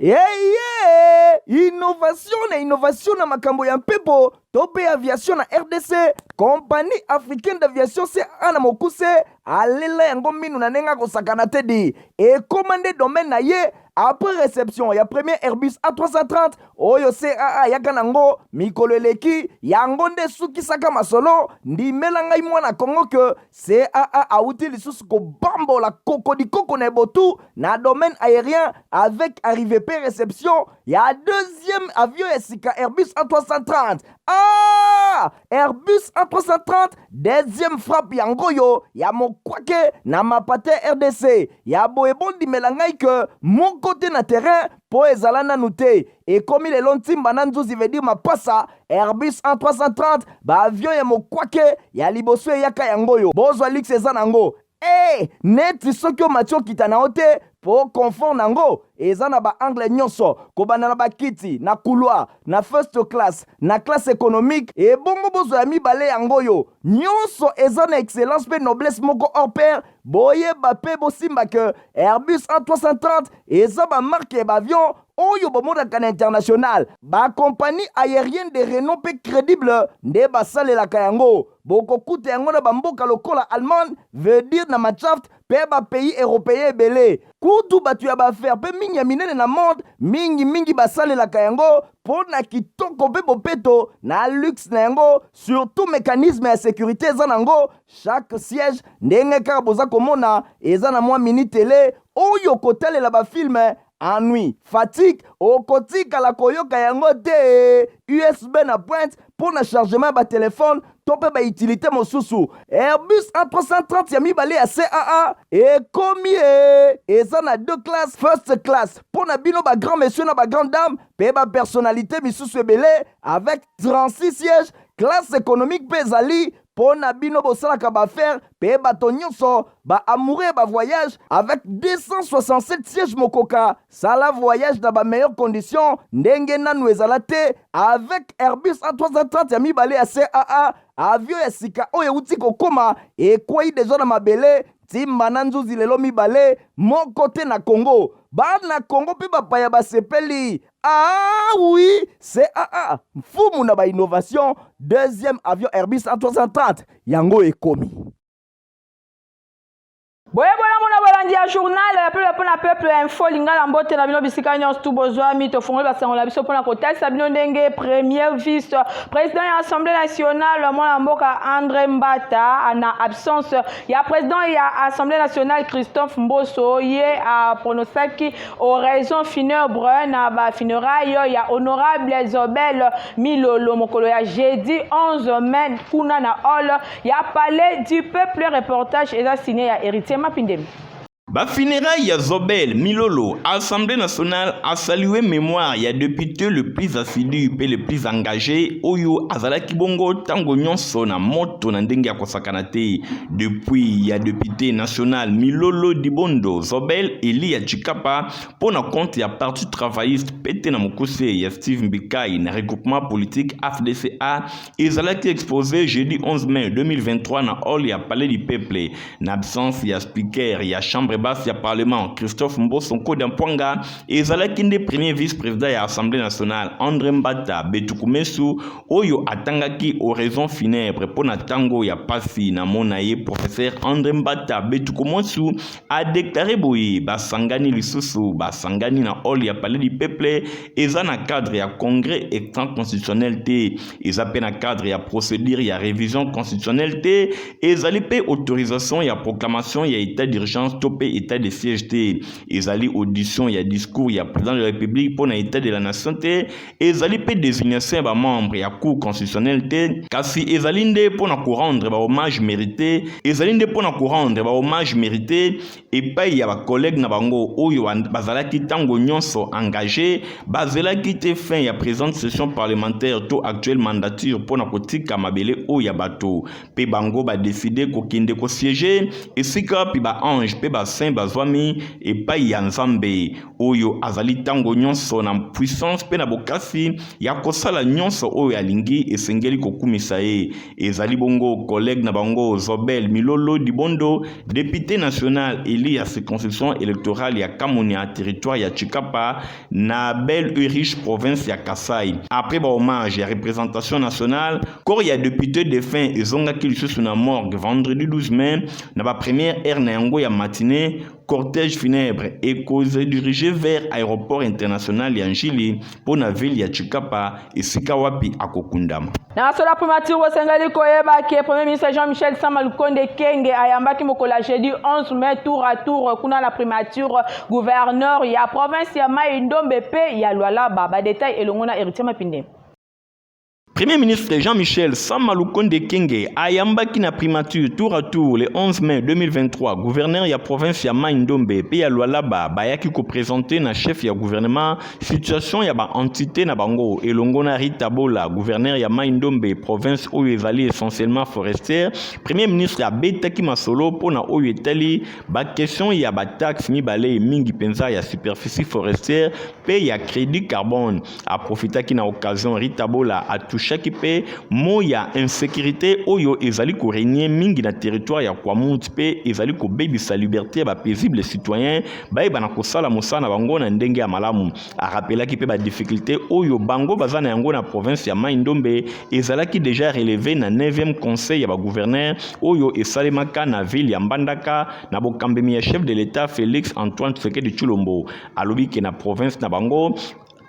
Eye innovation na innovation na makambo ya mpepo to mpe aviation na RDC, Compagnie africaine d'aviation CAA na mokuse alela yango minu na ndenge akosakana te di ekoma nde domaine na ye après réception ya premier Airbus A330 oyo CAA ayaka nango mikolo eleki. Yango nde esukisaka masolo. Ndimela ngai mwana Kongo ke CAA awuti lisusu kobambola kokodikoko na ebotu na domaine aérien avec arrivée pe réception ya deuxième avion ya sika Airbus A330. Ah! Airbus A330 deuxième frappe yango oyo ya mokwake na mapate RDC ya boye. Bondimela ngai ke moko te na terrain mpo ezala nanu te. Ekomi lelo ntimba na nzuzi, veut dire mapasa. Airbus A330, baavion ya mokwake ya liboso eyaka yango oyo. Bozwa luxe eza nango e neti soki omati okita na yo te mpo confort nango eza na baangle nyonso, kobanda na bakiti na couloir, na first class, na classe économique. Ebongo bozwa ya mibale yango oyo nyonso eza na excellence mpe noblesse moko hors pair. Boyeba mpe bosimba ke Airbus A330 eza bamarque ya baavion oyo bomonaka na international. Bacompagnie aérienne de renom mpe crédible nde basalelaka yango. Bokokuta yango na bamboka lokola Allemagne, veut dire na Mannschaft, mpe bapays européen ebele. Kutu bato ya baaffaire mpe mingi ya minene na monde mingimingi basalelaka yango mpo na kitoko mpe bopeto na luxe na yango. Surtout mécanisme ya sécurité eza nango. Chaque siège, ndenge kaka boza komona, eza na mwa mini télé oyo kotalela bafilm. Ennui, fatigue okotikala koyoka yango te. USB na pointe mpo na chargement ya batelefone to mpe bautilité mosusu. Airbus A330 ya mibale ya CAA ekomi e eza na deux classes: first class mpo na bino bagrand monsieur na bagrand dame mpe bapersonnalité misusu ebele avec 36 sièges. Classe économique mpe ezali mpo na bino bosalaka baaffaire mpe bato nyonso baamoureux bavoyage avec 267 sièges. Mokoka sala voyage na bameilleure condition ndenge nanu ezala te avec Airbus A330 ya mibale ya CAA. Avion ya sika oyo euti kokóma, ekwei deja na mabele ntimba na nzuzi lelo mibale moko te na Congo. Bana Congo mpe bapaya basepeli. Ah oui, CAA mfumu na bainnovation. Deuxième avion Airbus A330 yango ekomi. Boye bolamu na bolandi ya journal ya peuple mpona peuple, info lingala. Mbote na bino bisika nyonso tu bozwami. Tofongoli basango na biso mpona kotalisa bino ndenge premier vice président ya Assemblée nationale, mwana mboka André Mbata, na absence ya président ya Assemblée nationale Christophe Mboso, ye aprononçaki oraison funèbre na bafunéraille ya honorable Zobel Milolo mokolo ya jeudi 11 mai kuna na hall ya Palais du Peuple. Reportage eza signé ya Héritier Mapindemi. Bafunérailles ya Zobel Milolo, Assemblée nationale a salué mémoire ya député le plus assidu mpe le plus engagé oyo azalaki bongo ntango nyonso na moto na ndenge ya kosakana te. Depuis ya député national Milolo Dibondo Zobel Elia Chikapa mpo na compte ya Parti travailliste PT na mokuse ya Steve Mbikai na regroupement politique AFDCA ezalaki exposé jeudi 11 mai 2023 na hall ya Palais du Peuple na absence ya speaker ya chambre basse ya parlement Christophe Mboso Nkodia Mpwanga. Ezalaki nde premier vice-président ya Assemblée nationale André Mbata Betukumesu oyo atangaki oraison funèbre mpo na ntango ya pasi na mona ye. Professeur André Mbata Betukumesu adéclaré boye: basangani lisusu, basangani na hall ya Palais du Peuple, eza na cadre ya congrès extra-constitutionnel te, eza mpe na cadre ya procédure ya révision constitutionnelle te, ezali mpe autorisation ya proclamation ya état d'urgence to mpe état de siège te, ezali audition ya discours ya président de la République mpo na état de la nation te, ezali mpe désignation ya bamembre ya Cour constitutionnelle te, kasi ezali nde mpo na korendre bahommage mérité, ezali nde mpo na korendre bahommage mérité epai ya bacollègue na bango oyo bazalaki ntango nyonso engagé, bazelaki te fin ya présente session parlementaire to actuelle mandature mpo na kotika mabele oyo ya bato, mpe bango badécider kokende kosiéger esika wapi baange mpe basaint. Basaint bazwami epai ya Nzambe, oyo azali ntango nyonso na puissance mpe na bokasi ya kosala nyonso oyo alingi, esengeli kokumisa ye. Ezali bongo collègue na bango Zobel Milolo Dibondo, député national élu ya circonscription électorale ya Kamonia, territoire ya Tshikapa, na belle et riche province ya Kasai. Après ba hommage ya représentation nationale, corps ya député défunt ezongaki lisusu na morgue vendredi 12 mai na ba première heure na yango ya matinée. Cortège funèbre ekozala dirigé vers aéroport international ya Njili mpo na ville ya Tshikapa, esika wapi akokundama. Na masolo ya primature, bosengeli koyeba ke Premier ministre Jean-Michel Sama Lukonde Kenge ayambaki mokolo ya jeudi 11 mai, tour à tour kuna na primature, gouverneur ya province ya Mai Ndombe mpe ya Lualaba. Badétail elongo na Héritier Mapinde. Premier ministre Jean-Michel Sama Lukonde Kenge ayambaki na primature, tour à tour, le 11 mai 2023, gouverneur ya province ya Mai Ndombe mpe ya Lualaba. Bayaki koprésenter na chef ya gouvernement situation ya baentité na bango. Elongo na Rita Bola, gouverneur ya Mai Ndombe, province oyo ezali essentiellement forestière, Premier ministre abetaki masolo mpona oyo etali baquestion ya bataxe mibale, mingi mpenza ya superficie forestière mpe ya crédit carbone. Aprofitaki na occasion, Rita Bola atouchaki mpe mo ya insécurité oyo ezali korégner mingi na territoire ya Kwamouth mpe ezali kobebisa liberté ya bapaisible citoyen bayeba na kosala mosala na bango na ndenge ya malamu. Arappelaki mpe badifficulté oyo bango baza na yango na province ya Mai Ndombe ezalaki déjà relevé na 9e conseil ya bagouverneur oyo esalemaka na ville ya Mbandaka na bokambemi ya chef de l'État Félix Antoine Tshisekedi Tshilombo. Alobi ke na province na bango,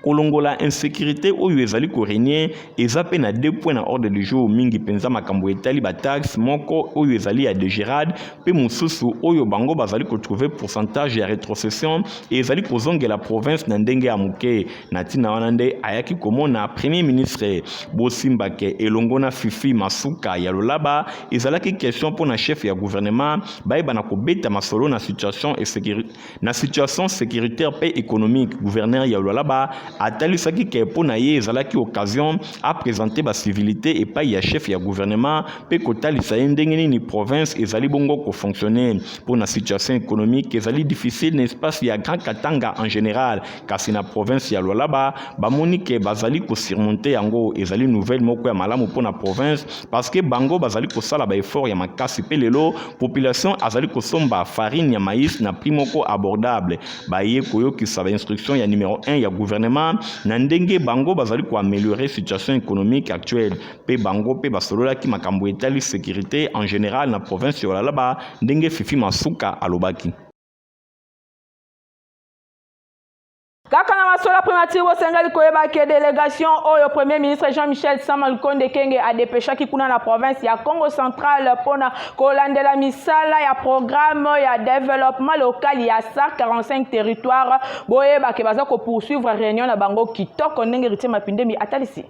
kolongola insécurité oyo ezali korégner, eza mpe na deux points na ordre du jour, mingi mpenza makambo etali bataxe moko oyo ezali ya DGRAD mpe mosusu oyo bango bazali kotrouver pourcentage ya rétrocession ezali kozongela province na ndenge ya moke. Na ntina wana nde ayaki komona Premier ministre. Bosimbake elongo na Fifi Masuka ya Lualaba, ezalaki question mpo na chef ya gouvernement bayeba na kobeta masolo na situation sécuritaire mpe économique. Gouverneur ya Lualaba atalisaki ke mpo na ye ezalaki occasion aprésenter bacivilités epai ya chef ya gouvernement mpe kotalisa ye ndenge nini province ezali bongo kofonctionner. Mpo na situation économique, ezali difficile na espace ya Grand Katanga en général, kasi na province ya Lualaba bamoni ke bazali kosurmonter yango. Ezali nouvelle moko ya malamu mpo na province parce que bango bazali kosala baeffort ya makasi mpe lelo population azali kosomba farine ya maïs na prix moko abordable. Baye koyokisa bainstruction ya numéro 1 ya gouvernement na ndenge bango bazali koaméliorer situation économique actuelle. Mpe bango mpe basololaki makambo etali sécurité en général na province ya Lualaba, ndenge Fifi Masuka alobaki. Kaka na masolo ya primature, bosengeli koyeba ke délégation oyo Premier ministre Jean-Michel Sama Lukonde Kenge adépêchaki kuna na province ya Congo Central mpona kolandela misala ya programme ya développement local ya 145 territoire, boyeba ke baza kopoursuivre réunion na bango kitoko, ndenge Ritie Mapindemi atalisi.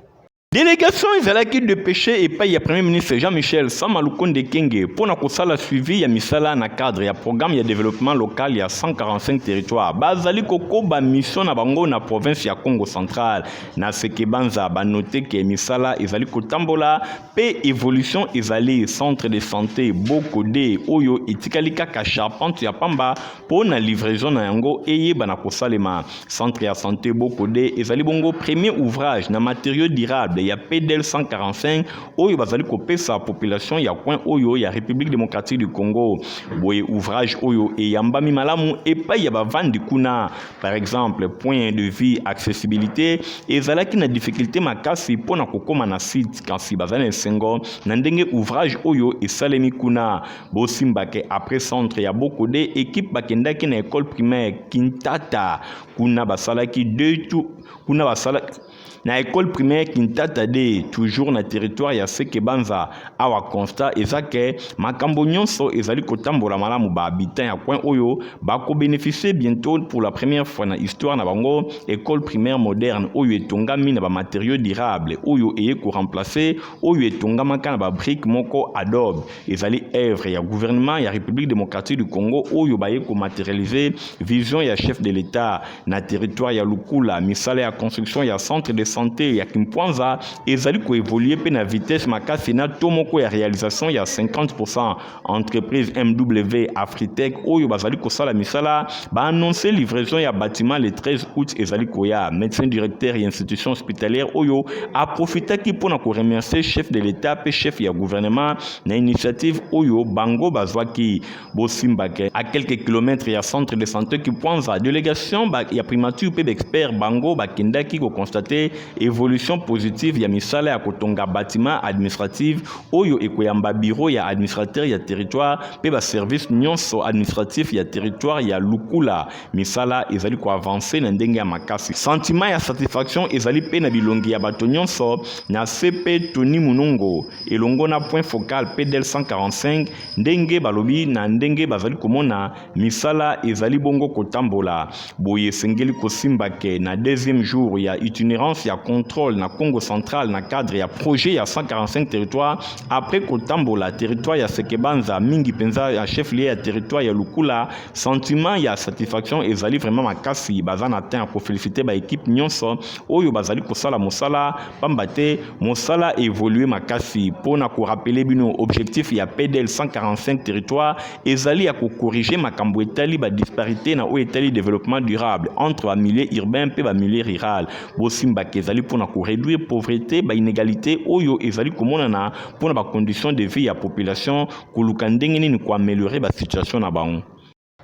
Délégation ezalaki dépêché epai ya Premier ministre Jean-Michel Sama Lukonde Kenge mpo na kosala suivi ya misala na cadre ya programme ya développement local ya 145 territoire bazali kokoba mission na bango na province ya Congo Central. Na Seke Banza, banoter ke misala ezali kotambola mpe évolution ezali. Centre de santé Bokode oyo etikali kaka charpente ya pamba mpo na livraison na yango eyeba na kosalema. Centre ya santé Bokode ezali bongo premier ouvrage na matériaux durable ya PDL 145 oyo bazali kopesa population ya coin oyo ya République démocratique du Congo. Boye ouvrage oyo eyambami malamu epai ya bavandi kuna. Par exemple, point de vue accessibilité, ezalaki na difficulté makasi mpo na kokóma na site, kasi bazali na esengo na ndenge ouvrage oyo esalemi kuna. Bosimbake après centre ya Bokode, équipe bakendaki na école primaire Kintata. Kuna basalaki deux tours. Kuna basalaki na école primaire Kintata de, toujours na territoire ya Seke Banza. Awa constat eza ke makambo nyonso ezali kotambola malamu. Bahabitant ya coin oyo bakobénéficier bientôt, pour la première fois na histoire na bango, école primaire moderne oyo etongami na bamatériaux durable, oyo eye koremplacer oyo etongamaka na babrique moko adobe. Ezali œuvre ya gouvernement ya République démocratique du Congo oyo baye komatérialiser vision ya chef de l'État. Na territoire ya Lukula, misala ya construction ya centre de santé ya Kimpwanza. Kipwanza ezali ko évoluer mpe na vitesse makasi na taux moko ya réalisation ya 50%. Entreprise MW Afritech oyo bazali kosala misala ba annoncer livraison ya bâtiment le 13 août ezali koya. Médecin directeur ya institution hospitalière oyo aprofitaki mpo na koremercier chef de l'État mpe chef ya gouvernement na initiative oyo bango bazwaki. Bosimbake à quelques kilomètres ya centre de santé Kipwanza, délégation ba, ya primature mpe baexpert bango bakendaki koconstater évolution positive ya misala ya kotonga bâtiment administratif oyo ekoyamba bureau ya administrateur ya territoire mpe baservice nyonso administratif ya territoire ya Lukula. Misala ezali koavancer na ndenge ya makasi. Sentiment ya satisfaction ezali mpe na bilongi ya bato nyonso na CP Tony Munongo elongo na point focal PDL 145 ndenge balobi na ndenge bazali komona misala ezali bongo kotambola. Boye esengeli kosimba ke na deuxième jour ya itinérance ya contrôle na Congo central na cadre ya projet ya 145 territoire, après kotambola territoire ya Sekebanza mingi mpenza ya chef lieu ya territoire ya Lukula, sentiment ya satisfaction ezali vraiment makasi. Baza na temps ya koféliciter ba équipe nyonso oyo bazali kosala mosala, pamba te mosala évolue makasi. Mpona korappeler bino, objectif ya PDL 145 territoire ezali ya kocorriger makambo etali badisparité na oyo etali développement durable entre bamilieu urbain mpe bamilieu rural. Bosimbaka ezali mpona koréduire pauvreté, bainégalité oyo ezali komonana mpona bacondition de vie ya population, koluka ndenge nini koaméliorer basituation na bango.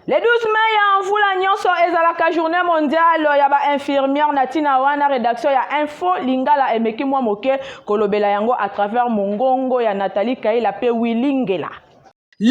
Le 12 mai ya mvula nyonso ezalaka Journée mondiale ya bainfirmière. Na ntina wana, rédaction ya Info Lingala emeki mwa moke kolobela yango à travers mongongo ya Nathalie Kaila mpe Wilingela. Le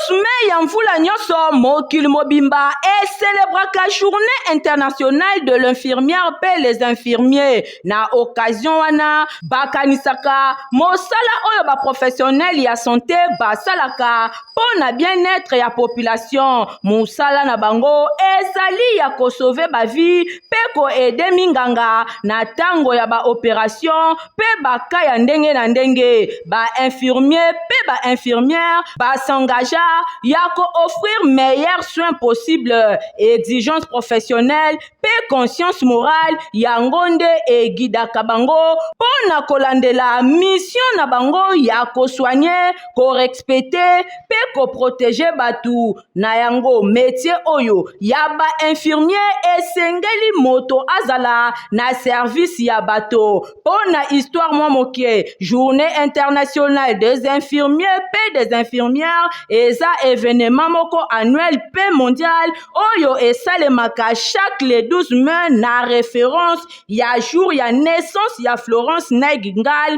12 mai ya mvula nyonso, mokili mobimba ecélébraka Journée internationale de l'infirmière mpe les infirmiers. Na occasion wana, bakanisaka mosala oyo baprofessionnel ya santé basalaka mpo na bien-être ya population. Mosala na bango ezali ya kosauver bavie mpe koaider minganga na ntango ya baopération mpe baka ya ndenge na ndenge. Bainfirmier mpe bainfirmière bas'engager ya koofrir meilleur soin possible. Exigence professionnelle mpe conscience morale, yango nde eguidaka bango mpo na kolandela mission na bango ya kosoigner, korespecter mpe koprotéger bato. Na yango, métier oyo ya bainfirmier esengeli moto azala na service ya bato. Mpo na histoire mwa moke, Journée internationale des infirmiers mpe des infirmières eza événement moko annuel mpe mondial oyo esalemaka chaque le 12 mai na référence ya jour ya naissance ya Florence Nightingale,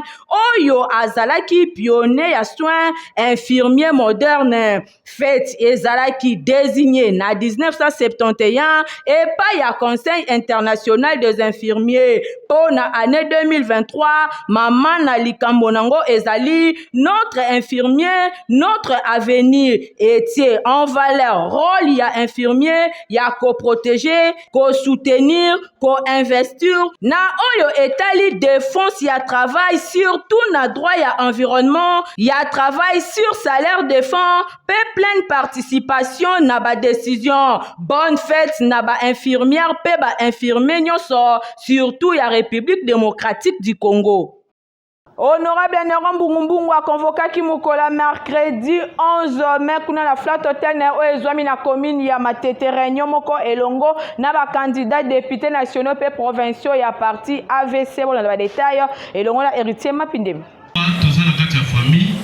oyo azalaki pionnier ya soin infirmier moderne. Fête ezalaki désigné na 1971 epai ya Conseil international des infirmiers. Mpo na année 2023, mama na likambo nango ezali "Notre infirmier, notre avenir", etie en valeur rôle ya infirmier ya koprotéger, kosoutenir, koinvestir na oyo etali défense ya travail, surtout na droit ya environnement ya travail, sur salaire défend mpe pleine participation na badécision. Bonne fête na bainfirmière mpe bainfirmier nyonso, surtout ya République démocratique du Congo. Honorable Neron Mbungumbungu aconvoquaki mokolo ya mercredi 11 mai kuna na Flat Hotel na oyo ezwami na commune ya Matete réunion moko elongo na bacandidat député nationaux mpe provinciaux ya parti AVC. Bolanda badétail elongo na Héritier Mapindemi. Toza na kati ya famille.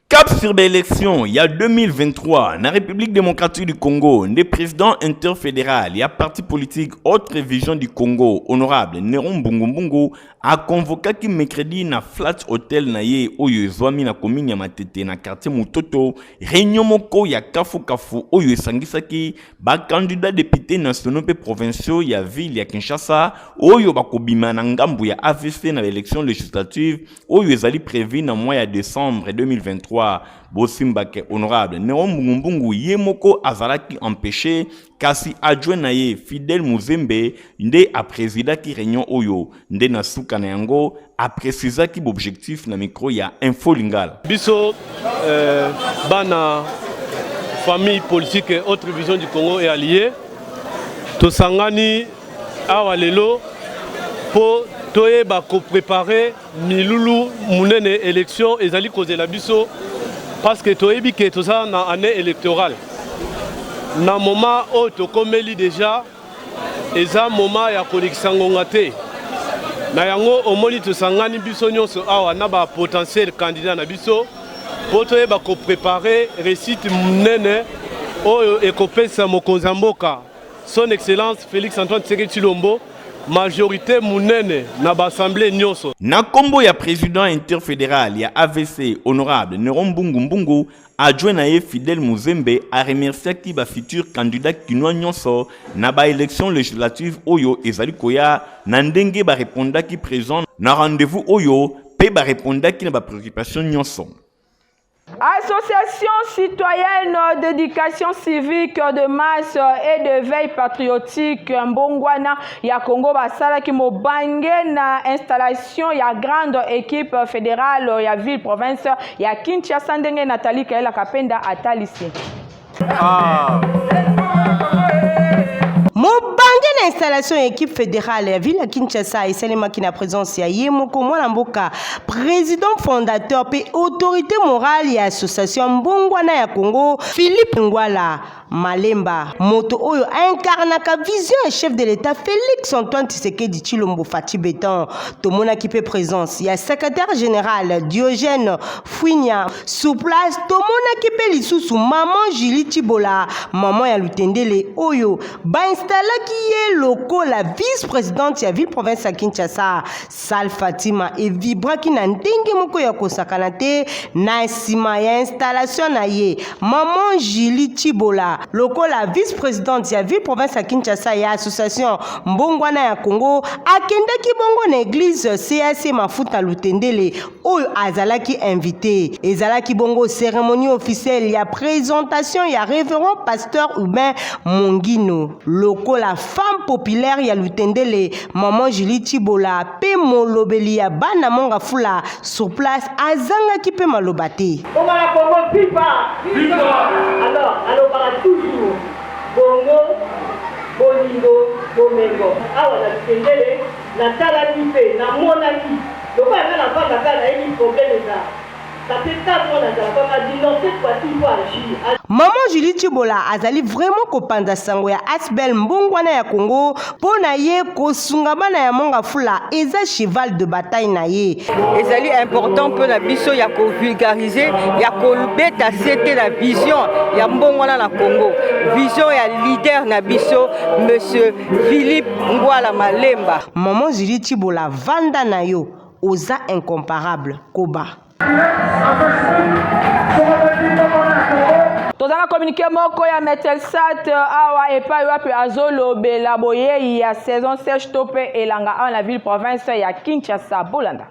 Cap sur l'élection, il y a 2023, la République démocratique du Congo, le président interfédéral, il y a parti politique Autre Vision du Congo, honorable Néron Mbungumbungu, a convoqué mercredi na Flat Hotel na ye oyo ezwami na commune ya Matete na quartier Mutoto réunion moko ya kafu kafu oyo esangisaki ba candidat députés nationaux pe provinciaux ya ville ya Kinshasa oyo bakobima na ngambu ya AVC na élection législative oyo ezali prévu na mois ya décembre 2023. Bosimbake honorable Néron Mbungumbungu ye moko azalaki empêché, kasi adjoint na ye Fidèle Muzembe nde aprésidaki réunion oyo. Nde na suka na yango, aprécisaki objectif na micro ya Info Lingala. Biso bana famille politique Autre Vision du Congo et allié, tosangani awa lelo mpo Toyeba ko preparer milulu munene election ezali kozela biso parce que toyebi ke toza na année électorale. Na moment oyo tokomeli déjà eza moment ya kolekisa ngonga te. Na yango omoni tosangani biso nyonso awa na ba potentiel candidat na biso mpo toyeba ko preparer réussite munene oyo ekopesa mokonzi ya mboka Son Excellence Felix Antoine Tshisekedi Tshilombo majorite munene na ba assemblee nyonso. Na kombo ya president interfederal ya avc, honorable Neron Mbungu Mbungu, adjoint na ye Fidèle Muzembe a remerciaki ba futurs candidats kinois nyonso na ba elections legislatives oyo ezali koya na ndenge ba repondaki present na rendez-vous oyo pe ba repondaki na ba preoccupations nyonso. Association citoyenne d'éducation civique de masse et de veille patriotique Mbongwana ya Congo basalaki mobange na installation ya grande équipe fédérale ya ville province ya Kinshasa ndenge Nathalie Kaela Kapenda atalisi. Ah. Mobange na installation ya équipe fédérale ya ville ya Kinshasa esalemaki na présence ya ye moko mwana mboka président fondateur mpe autorité morale ya association Mbongwana ya Congo Philippe Ngwala Malemba, moto oyo incarnaka vision ya chef de l'État Félix Antoine Tshisekedi Tshilombo Fatshi Beton. Tomonaki mpe présence ya secrétaire général Diogène Fuinya. Sur place tomonaki mpe lisusu maman Julie Tshibola, maman ya Lutendele oyo bainstalaki ye lokola vice-présidente ya ville province ya Kinshasa. Salle Fatima evibraki na ndenge moko ya kosakana te na nsima ya installation na ye. Maman Julie Tshibola lokola vice-présidente ya ville province ya Kinshasa ya association Mbongwana ya Congo akendaki bongo na église CAC Mafuta Lutendele oyo azalaki invité. Ezalaki bongo cérémonie officielle ya présentation ya révérend pasteur Urbain Mongino lokola femme populaire ya Lutendele, maman Julie Tshibola pe molobeli ya bana Mongafula sur place azangaki pe maloba te. Bongala Congo viva! Viva! Alors alobaka toujours Congo bolingo bomengo awa na Lutendele. Natalaki mpe namonaki, lokola nga navanda kaka nayebi problème eza, ça fait 4 mois nazalaka wana, dit non cette fois-ci il faut agir. Maman Julie Tshibola azali vraiment kopanza sango ya Asbel mbongwana ya Congo mpo na ye kosunga bana ya Mont Ngafula eza cheval de bataille na ye. Ezali important mpo na biso ya ko vulgariser, ya kobeta sete na vision ya mbongwana na Congo, vision ya leader na biso monsieur Philippe Ngwala Malemba. Maman Julie Tshibola vanda na yo oza incomparable koba. Toza na communiqué moko ya Metelsat awa epai wapi azolobela boyei ya saison sèche to mpe elanga awa na ville province ya Kinshasa. Bolanda.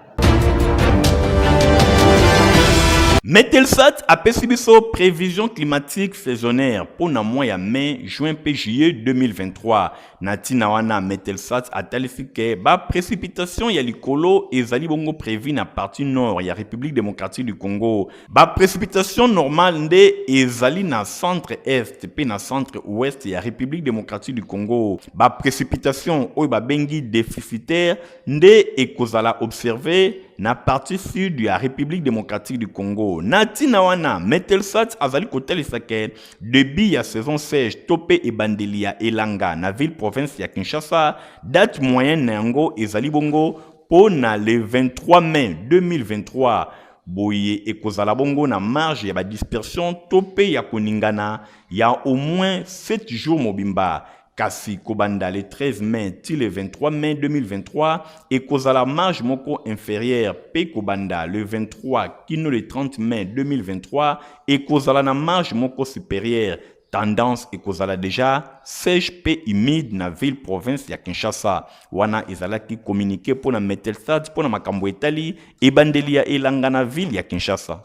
Metelsat apesi biso prévision climatique saisonnière mpo na mois ya mai, juin mpe juillet 2023. Na ntina wana, Metelsat atalisi ke ba précipitation ya likolo ezali bongo prévu na partie nord ya République démocratique du Congo. Ba précipitation normale nde ezali na centre est mpe na centre ouest ya République démocratique du Congo. Ba précipitation oyo babengi déficitaire nde ekozala observe na partie sud ya République démocratique du Congo. Na ntina wana, Metelsat azali kotalisa ke début ya saison sèche to mpe ebandeli ya elanga na ville province ya Kinshasa, date moyenne na yango ezali bongo mpo na le 23 mai 2023. Boye ekozala bongo na marge ya ba dispersion to mpe ya koningana ya au moins 7 jours mobimba. Kasi kobanda le 13 mai ti le 23 mai 2023, ekozala marge moko inferieure mpe kobanda le 23 kino le 30 mai 2023, ekozala na marge moko superieure. Tendance ekozala dejà sèche mpe humide na ville province ya Kinshasa. Wana ezalaki communique mpo na Metelsat mpo na makambo etali ebandeli ya elanga na ville ya Kinshasa.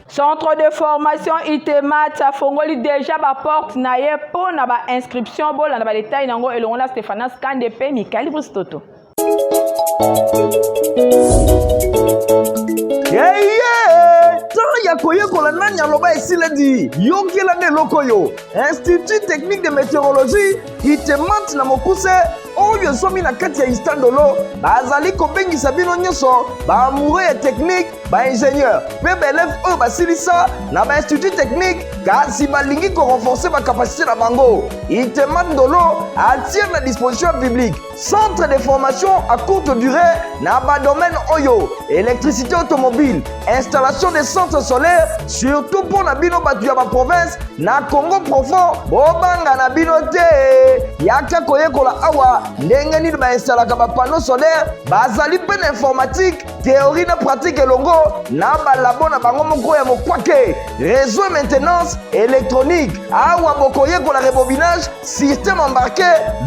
Centre de formation ITEMAT afongoli deja ba porte na ye mpo na ba inscription. Bolanda ba detail nango elongo na Stephanas Kande mpe Michael Bristoto. Yeye! Temps ya koyekola nani aloba esiledi yokela nde eloko oyo Institut technique de météorologie ITEMAT na mokuse. Oyo ezwami na kati ya Istandolo. Bazali kobengisa bino nyonso baamoureux ya technique, baingénieur mpe baelève oyo basilisa na bainstitut technique kasi balingi korenforce bacapacité na bango. Itema Ndolo atie na disposition ya public centre de formation à courte durée na badomaine oyo: électricité automobile, installation de centres solaires. Surtout mpo na bino bato ya baprovince na Congo profond, bobanga na bino te, yaka koyekola awa ndenge nini bainstalaka bapanneau solaire. Bazali mpe na informatique, théorie na pratique, elongo na balabo na bango moko ya mokwake. Réseau et maintenance électronique, awa bokoyekola rebobinage, système embarqué,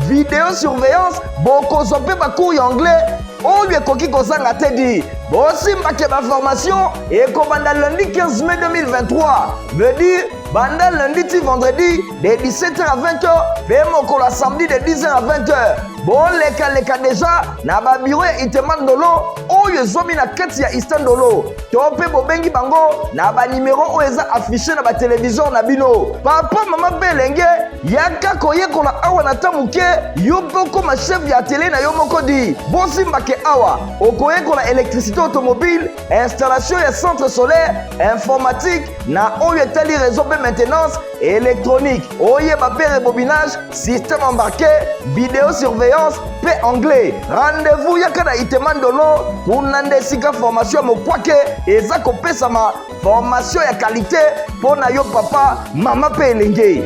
vidéo surveillance. Bokozwa mpe bacours ya anglais oyo ekoki kozanga te. Di bosimbake, baformation ekobanda lundi 15 mai 2023, veut dire banda lundi ti vendredi de 17h à 20h, mpe mokolo ya samedi de 10h à 20h. Bolekaleka deja na babiro ya Itema Ndolo oyo ezwami na kati ya Istandolo, to mpe bobengi bango na banimero oyo eza affiché na batelevizio na bino. Papa, mama mpe elenge, yaka koyekola awa na ta moke, yo mpe okoma chef ya atelier na yo moko. Di bosimbake, awa okoyekola électricité automobile, installation ya centre solaire, informatique na oyo etali réseau mpe maintenance électronique, oyeba mpe rebobinage, système embarqué, vidéo surveillance mpe anglais. Rendez-vous, yaka na Itema Ndolo, kuna nde esika formation ya mokwake eza kopesama, formation ya qualité mpo na yo papa, mama mpe elenge.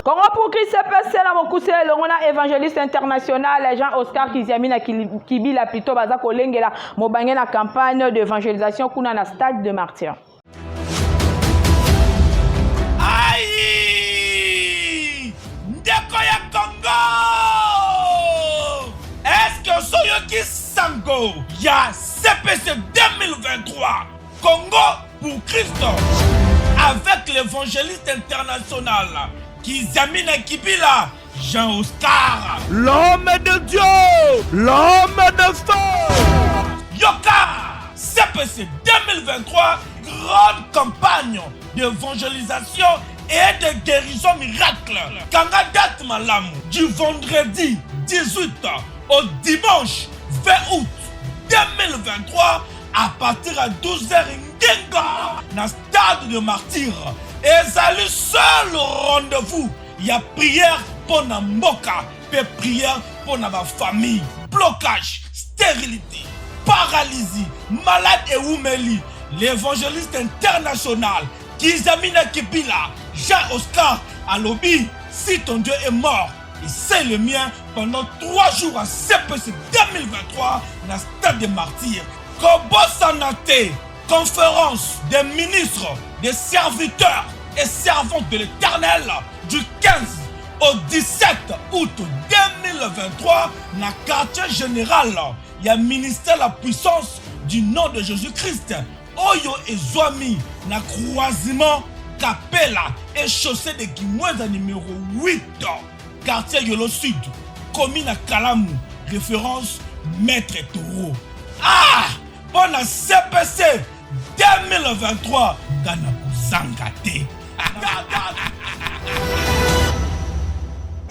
Congo pour Christ, CPC na mokuse, elongo na évangéliste international Jean Oscar Kiziamina Kibila plutôt, baza kolengela mobange na campagne d'évangélisation kuna na Stade de Martyr. Ai, ndeko ya Congo, eske osoyoki sango ya CPC 2023, Congo pour Christ, avec l'évangéliste international Kiziamina Kibila Jean Oscar? L'homme de Dieu, l'homme de feu. Yoka, CPC 2023, grande campagne d'évangélisation et de guérison miracle. Kanga date malamu, du vendredi 18 au dimanche 20 août 2023 à partir à 12h ngenga na Stade de Martyr. Ezali seul rendez-vous ya prière mpo na mboka mpe prière mpo na bafamille. Blocage, stérilité, paralysie, malade ewumeli, l'évangéliste international Kiziamina Kibila Jean Oscar alobi: si ton Dieu est mort et c'est le mien, pendant 3 jours à CPC 2023 na Stade des Martyrs. Kobosana te, conférence des ministres, des serviteurs et servantes de l'Éternel du 15 au 17 août 2023 na quartier général ya ministère La Puissance du Nom de Jésus-Christ oyo ezwami na croisement Kapela et chaussée de Kimwenza numéro 8, quartier Yolo Sud, commune à Kalamu, référence Maître Taureau. Ah, mpo na CPC 2023, nga na kozanga te.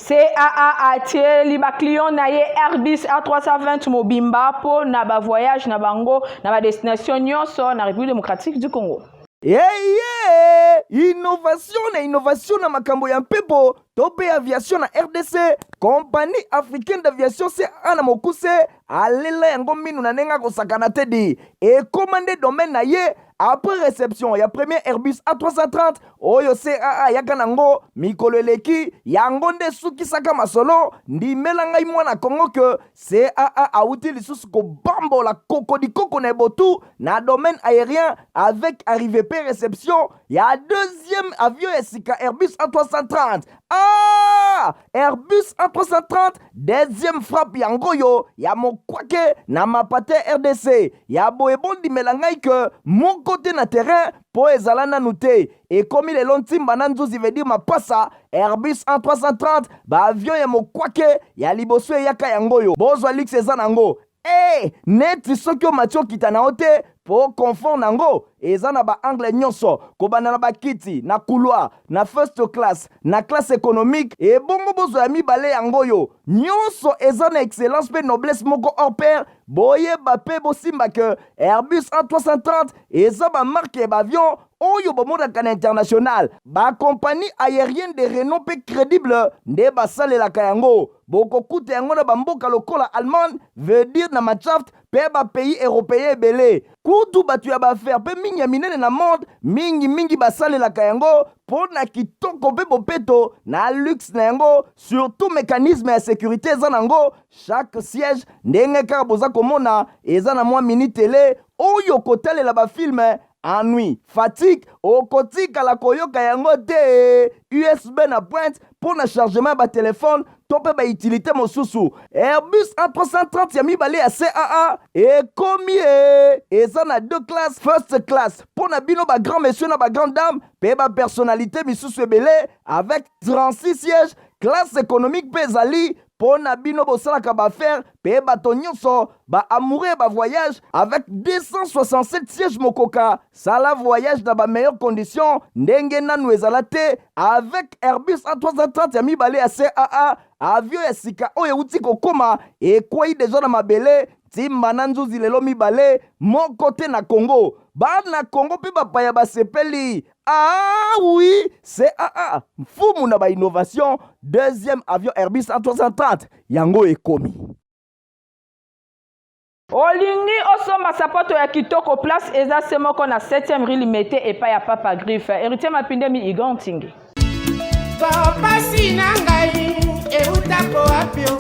CAA atieli baclient na ye Airbus A320 mobimba mpo na bavoyage na bango na badestination nyonso na République démocratique du Congo. Eye, innovation na innovation na makambo ya mpepo to mpe aviation na RDC, Compagnie africaine d'aviation, CAA na mokuse, alela yango minu na ndenge akosakana te. Di ekóma nde domaine na ye. Après réception ya premier Airbus A330 oyo CAA ayaka nango mikolo eleki, yango nde esukisaka masolo. Ndimela ngai mwana Kongo ke CAA awuti lisusu kobambola kokodikoko na ebotu na domaine aérien avec arrivée pe réception ya deuxième avion ya sika, Airbus A330. Ah, Airbus A330 deuxième frappe yango oyo ya mokwake na mapate RDC. Ya boye, bondimela ngai ke moko te na terrain mpo ezala nanu te. Ekomi lelo ntimba na nzuzi, veut dire mapasa. Airbus A330, baavion ya mokwake ya liboso eyaka yango oyo. Bozwa luxe eza nango e neti soki omati okita na yo te. Po confort nango eza na ba angle nyonso kobanda na ba kiti na couloir na first class na classe economique ebongo bozwa ya mibale yangoyo nyonso eza na excellence pe noblesse moko hors pair boyeba pe bosimba que Airbus A330 eza ba marque ya ba avion oyo bomonaka na international ba compagnie aerienne de renom pe credible nde basalelaka yango bokokuta yango na ba mboka lokola Allemagne veut dire na Mannschaft pe ba pays europeen ebele kutu batu ya ba affaires pe mingi ya minene na monde mingi mingi basalelaka yango po na kitoko pe bopeto na luxe na yango surtout mecanisme ya securite eza nango chaque siège ndenge kaka boza komona eza na mwa mini tele oyo kotalela ba film ennui fatigue okotikala koyoka yango te usb na pointe mpo na chargement ya batelefone to mpe bautilité mosusu airbus a330 ya mibale ya caa ekomi e eza na deux classe first class mpo na bino bagrand monsieur na bagrand dame mpe bapersonnalité misusu ebele avec 36 sièges classe économique mpe ezali mpo na bino bosalaka baaffaire mpe bato nyonso ba amoureux ya bavoyage avec 267 sièges mokoka sala voyage na bameilleure condition ndenge nanu ezala te avec airbus a330 ya mibale ya caa avion ya sika oyo euti kokoma ekwei deja na mabele ntimba na nzuzi lelo mibale moko te na congo bana congo mpe bapaya basepeli Ah oui, CAA, mfumu na ba innovation, deuxième avion Airbus A330, yango ekomi. Olingi osomba sapato ya kitoko place eza se moko na 7e rue Limete epai ya Papa Griffe. Héritier Mapindemi Igor Ntingi. Pasi na ngai eutako wapi o?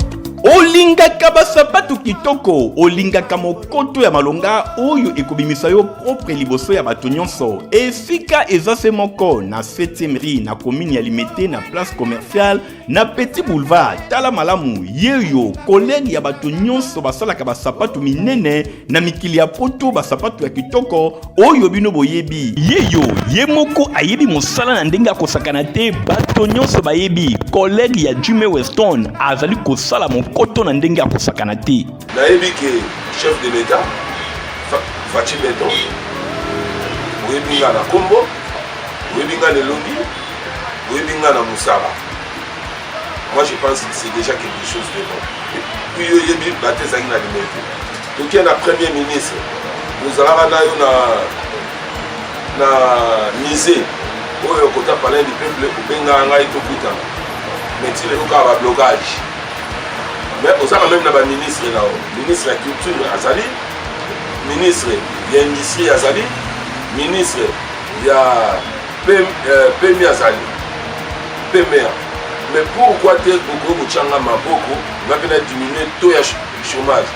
Olingaka basapatu kitoko, olingaka mokoto ya malonga oyo ekobimisa yo propre liboso ya bato nyonso. Esika eza se moko na 7e rue na commune ya Limete na place commerciale na Petit Boulevard. Tala malamu, yeyo collègue ya bato nyonso basalaka basapatu minene na mikili ya poto, basapatu ya kitoko oyo bino boyebi. Yeyo ye moko ayebi mosala na ndenge akosakana te, bato nyonso bayebi collègue ya Jimmy Weston azali kosala mokoto na ndenge akosakana te. Nayebi ke chef de l'Etat Fatshi Beton, oyebi nga na kombo, oyebi nga na elongi, oyebi nga na mosala. Moi je pense que c'est déjà quelque chose de bon. Puis yo oyebi bato ezalaki na limete. Toke na premier ministre, ozalaka na yo na na musée oyo kota palais du peuple, obengaka ngai tokutana, mais ti lelo kaka ba blocage. Mais ozalaka meme na ba ministre na yo, ministre ya culture azali, ministre ya industrie azali, ministre ya PMI azali, PMA. Mais pourquoi te okoki kotya nga maboko nga mpe na diminue taux ya chômage?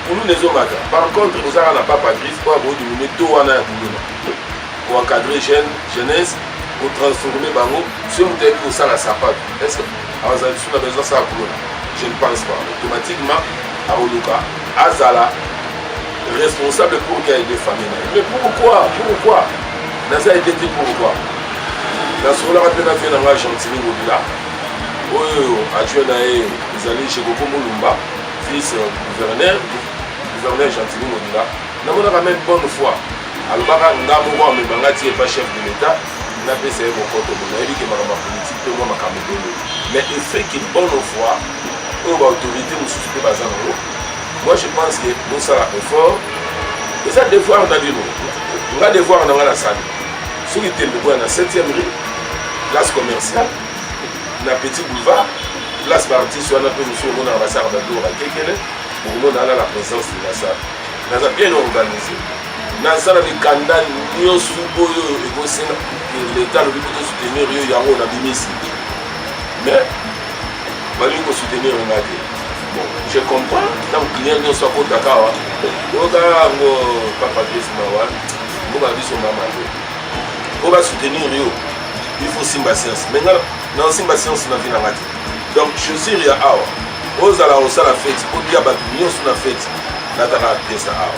Kuluna ezomata. Par contre ozalaka na papa griffe oyo akoki diminue taux wana ya kuluna, koencadre jeune jeunesse, kotransforme bango. Soki moto ayebi kosala sapato, est ce que azala lisusu na besoin asala kuluna? Je ne pense pas. Automatiquement akoluka azala responsable pour qu'il aide famille na ye. Mais pourquoi, pourquoi naza aide te? Pourquoi? Nasololaka mpe na vie na ngai Gentini Ngobila, oyo adjoint na ye ezali Jekoko Mulumba, vice gouverneur, gouverneur Gentini Ngobila. Namonaka même bonne foi alobaka nga moko amema nga ti epa chef de l'État, napesa ye mokoto. Bo nayebi ke makambo ya politike mpe mwa makambo ebele, mais effet ke bonne foi oyo baautorité mosusu mpe baza nango, moi je pense que bosala effort, eza devoir na bino. Nga devoir na nga nasali, soki tembe boya na 7e rue, place commerciale na Petit Boulevard, place baartiste wana mpe mosusu omonaka basalaka babiloko bakekele, bokomona wana la présence de la salle. Naza bien organisé, naza na mikanda nyonso oyo ekosenga leta alobi po tosoutenir yo, yango nabimisi, mais balingi kosoutenir nga te. Bon, je comprends, ntango client nyonso akotaka awa, oyoka yango papa Griffe, mawa mboka na biso mama te. Po basoutenir yo, il faut simba science, mais nga na simba science na vie na nga te. Donc chaussure ya awa, ozala kosala fete, otia bato nyonso na fete, lataka pièce awa.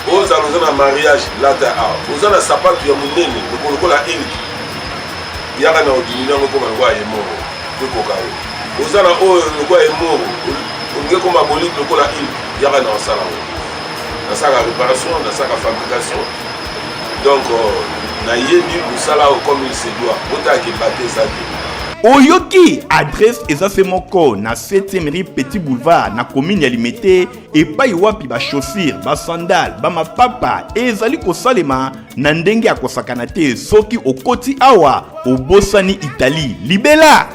Ozala oza na mariage, lata awa. Oza na sapato ya monene lokola eliki, yaka na odimini yango ekoma lokola ye moko ekoka yo. Oza na oyo lokola ye moko, olingi ekoma bolite lokola ilk, yaka na osala yango. Nasalaka réparation, nasalaka fabrication. Donc euh, nayebi mosala oyo comme il se doit. Botalaka ebate eza te. Oyoki adresse eza se moko na 7e rue Petit Boulevard na commune ya Limete, epai wapi ba chaussures, ba sandales, ba mapapa ezali kosalema na ndenge ya kosakana te. Soki okoti awa obosani Italie libela.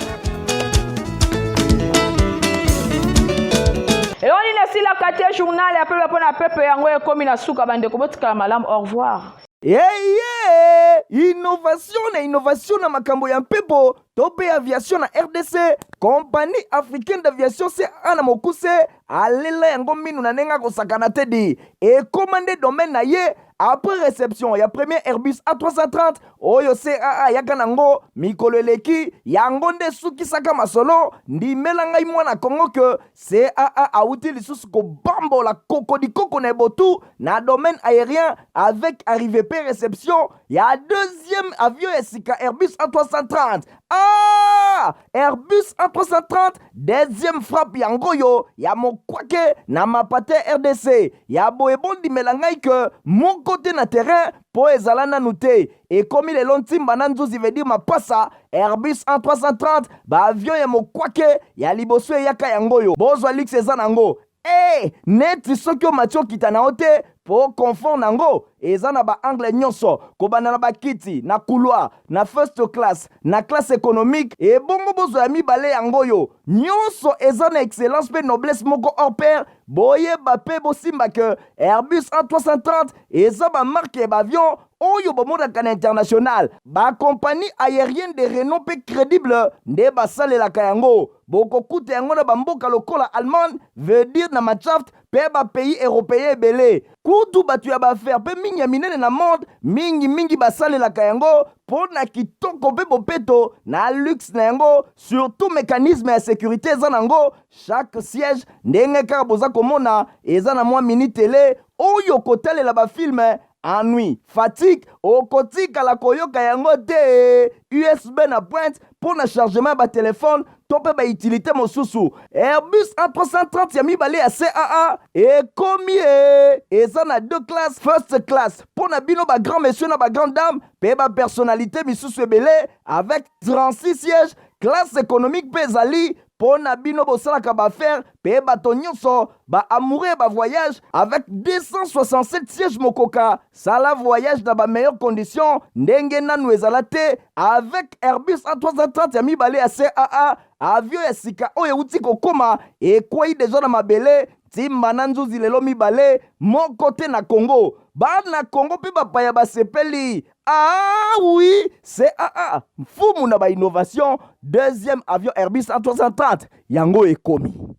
Eloko nini esilaka te? Journal ya pepe mpo na pepe yango ekomi na suka. Bandeko, botikala malamu, au revoir. Eye innovation na innovation na makambo ya mpepo to mpe aviation na RDC, Compagnie africaine d'aviation CAA na mokuse alela yango minu na ndenge akosakana te di ekoma nde domaine na ye. Après réception ya premier Airbus A330 oyo CAA ayaka nango mikolo eleki, yango nde esukisaka masolo. Ndimela ngai mwana Congo ke CAA awuti lisusu kobambola kokodikoko na ebotu na domaine aérien avec arrivée pe réception ya deuxième avion ya sika Airbus A330. Ah! Airbus A330 deuxième frappe yango oyo ya mokwake na mapate RDC ya boye. Bondimela ngai ke moko te na terrain mpo ezala nanu te. Ekomi lelo ntimba na nzuzi, veut dire mapasa. Airbus A330, baavion ya mokwake ya liboso eyaka yango oyo. Bozwa luxe eza nango e neti soki omati okita na yo te, mpo confort nango eza na baangle nyonso, kobanda na bakiti na couloir, na first class, na classe économique. Ebongo bozwa ya mibale yango oyo, nyonso eza na excellence mpe noblesse moko hors pair. Boyeba mpe bosimba ke Airbus A330 eza bamarque ya baavion oyo bomonaka na international. Bacompagnie aérienne de renom mpe crédible nde basalelaka yango. Bokokuta yango na bamboka lokola Allemagne, veut dire na Mannschaft, mpe bapays européen ebele. Kutu bato ya baaffaire mpe mingi ya minene na monde mingimingi basalelaka yango mpo na kitoko mpe bopeto na luxe na yango, surtout mécanisme ya sécurité eza nango. Chaque siège, ndenge kaka boza komona, eza na mwa mini télé oyo kotalela bafilme. Ennui, fatigue okotikala koyoka yango te. USB na pointe mpo na chargement ya batelefone to mpe bautilité mosusu. Airbus A330 ya mibale ya CAA ekomi e eza na deux classes: first class mpo na bino bagrand monsieur na bagrand dame mpe bapersonnalité misusu ebele avec 36 sièges. Classe économique mpe ezali mpo na bino bosalaka baaffaire mpe bato nyonso baamoureux ya bavoyage avec 267 sièges. Mokoka sala voyage na bameilleure condition ndenge nanu ezala te avec Airbus A330 ya mibale ya CAA. Avion ya sika oyo euti kokóma, ekwei deja na mabele ntimba na nzuzi lelo mibale moko te na Congo. Bana Congo mpe bapaya basepeli. Ah oui, CAA, mfumu na bainnovation, deuxième avion Airbus A330 yango ekomi.